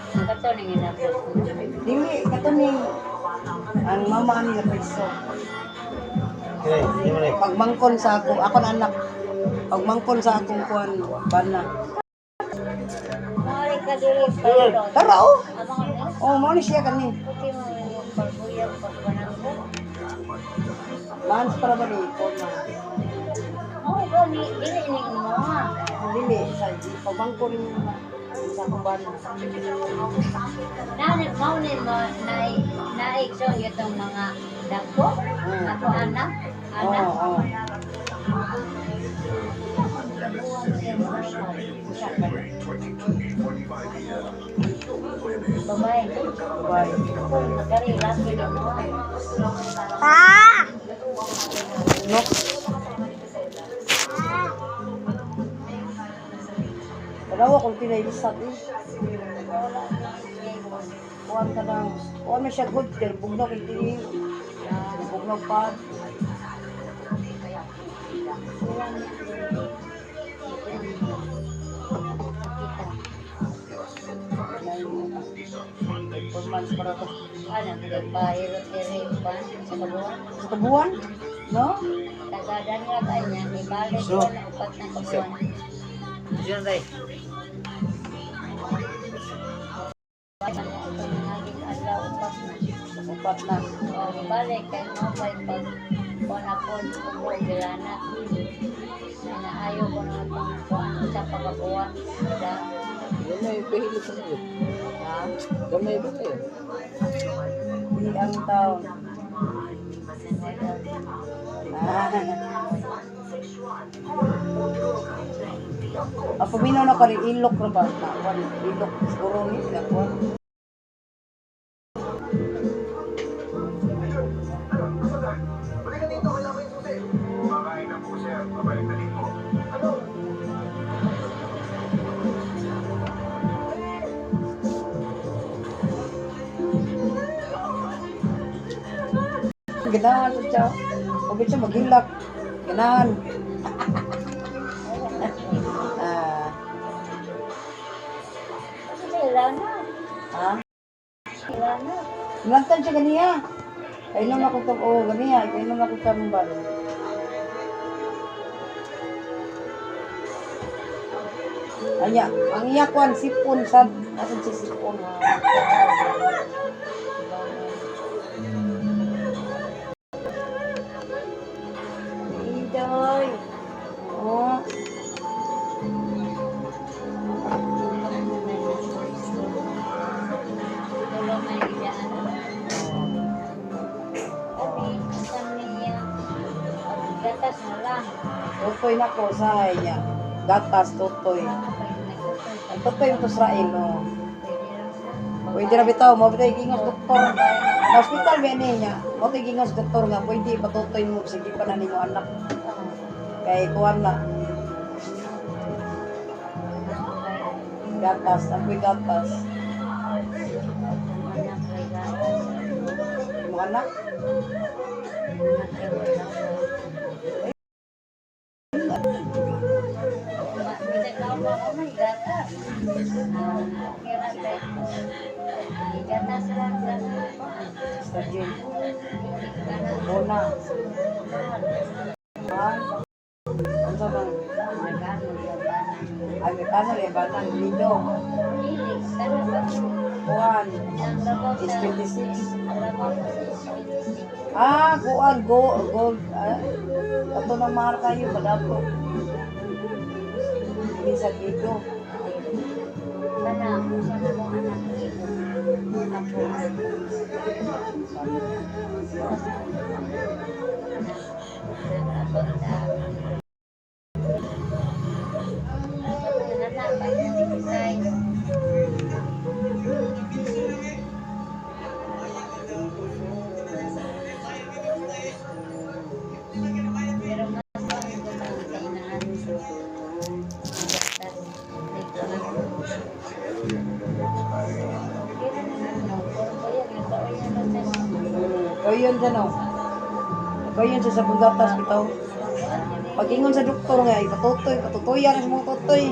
Ang kato ning inabot mo. Dili, kato ni ang mama ni Riso. Okay, di mo na. Pagmangkon sa ako, ako na anak. Pagmangkon sa akong kuan, bana. Mori ka diri pero. Tara oh. Amang ni. Oh, mao ni siya kani. Puti mo yung pagbuyag pagpananggo. Mans para ba ni ko na. Oh, ko ni dili ning mo. Dili sa pagmangkon sa akong bana. Nani mao ni mo nai naigso itong mga dako. Ako anak, Oo, anak. oh, oh. Babae. Bye. Kari laki ni mo. No. Tanawa kung pinailisat eh. Kuan ka ng, kuan na siya good, kaya bugnaw kay tiil. Bugnaw pa. 4 months para to. Ano, nagpahirot diri pa sa kabuan. Sa kabuan? No? Tagadan ra kay niya, ibalik So, ko na upat na kabuan. Diyan tayo. Ano itong naging adlaw upat na. Upat na. O, ibalik kay mo pa'y pag kuan ako gilana. Inaayo ko na itong kuan sa pagkabuan. Da, Gamay pahilo sa iyo. Ha? Gamay ba kayo? Hindi ang taon. Ah. Ang paminaw na kani ilok na ba? Nakuan, ilok siguro ni nakuan. Ganahan sa siya. Huwag siya maghilak. Ganahan. Ah, sila na. ha? Sila na. Lantan siya ganiya. Kainom ako kang, oh, ganiya. Kainom ako tambal. Anya, ang iya kuan sipon sad, asan si sipon ha? Idoy. Oh, Tulong may idaan. Kami, kami niya. Gatas na lang. Tutoy na ko sa niya. Gatas tutoy. Ang tutoy ito sa Israel, no. Pwede ra bitaw, mo bitay gingos doktor. Sa hospital ba niya? Mo tay gingos doktor nga pwede patutoy mo sige pa na nimo anak. Kay kuan na. Gatas, ako'y gatas. Mga anak, Sister Jane. Bona. Ha? Ano ba? Ay, may kano eh, batang lido. Kuan, is 26. Ah, kuan, go, gold. Ah, ato na mahal kayo, badato. Hindi sa lido. Kana, sana mong anak ito. Ako. Anak, anak, Pero mas ko lang sa inahan. Gatas. Dito lang. Kayo yun dyan, oh. Kayo yun siya sa paggatas, bitaw. Pag-ingon sa doktor nga, ipatutoy, patutoyan na sa mga tutoy.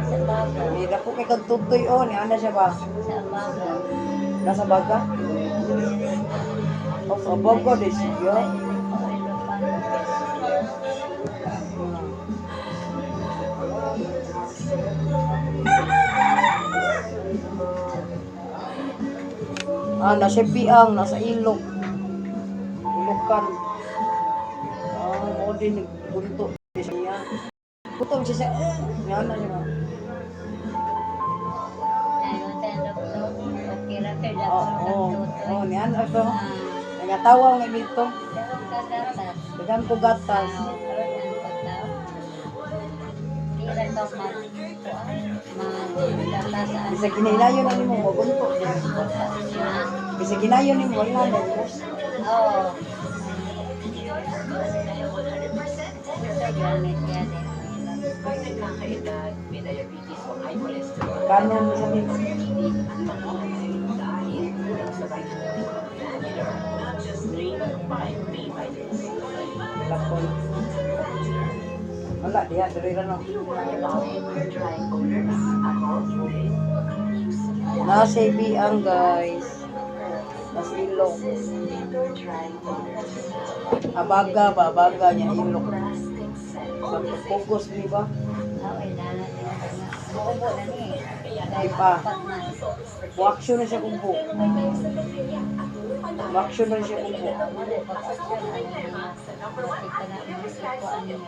Sa baga. May dako kay kag tutoy oh, ni ana siya ba? Sa baga. Nasa baga? Oh, sa baga di siya. Ah, nasa biang, nasa ilog. Ilokan. Ah, mo din nagbunto siya. Gutom siya siya. Eh, nga na siya. Ayun sa doktor. Okay ra kay Oo, doktor oo. tutoy. Oh, niyan ito. Ah, Nagatawa nga dito. daghan ka gatas. Dagan ko gatas. Ah, karon ang pagtao. Di ra ka mag maggatas ang Bisag ginahilayon na nimo magunto. Ha? Bisag ginayon nimo wala na nimo. Oo. Gamit yan eh. Pag nagkakaedad, may diabetes o high cholesterol, Kanon sa ni. dahil kulang sa vitamin D, not just 3, 5 B vitamins. Lakon. Wala diha diri ra no. You worry about dry odors? Ako, hindi. Nasa biang, guys. Nasa ilog. Indoor dry odors. Abaga ba abaga niya ilog. Lasting scent. Sa pugos ni ba? Oo, ilana din ako na. Muubo na ni. Di pa. Apat na. Waksyon na siya kumpo. Waksyon na siya kumpo. Wala pag-aksyon na niya. Kasi ka na ikuan niya.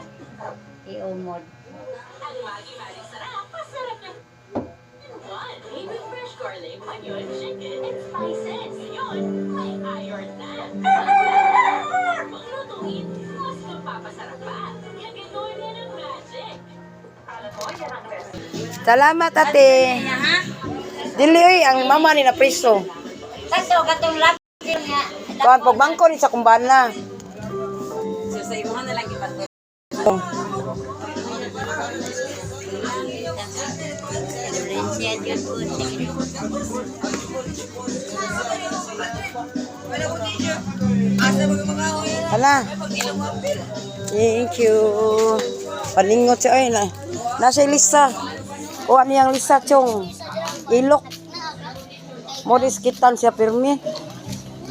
Iumod. Ang Maggi Magic Sarap, masarap ng one. Made with fresh garlic, onion, chicken, and spices. Ngayon, may iron na. Ang lutuin, mas mapapasarap pa. Kaya ganun yan ang magic. Alam mo, yan ang recipe. Salamat, ate. Dili oy ang mama ni na priso. Kaso katong lapit niya. Kuan pagbangko ni sa kumbana. Violencia Diyos po. Sige. Hala. Thank you. Palingot siya oy na. Nasa Lisa. O ano yang Lisa chong? Ilok. Moris kitan siya pirmi.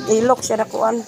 Ilok siya nakuan.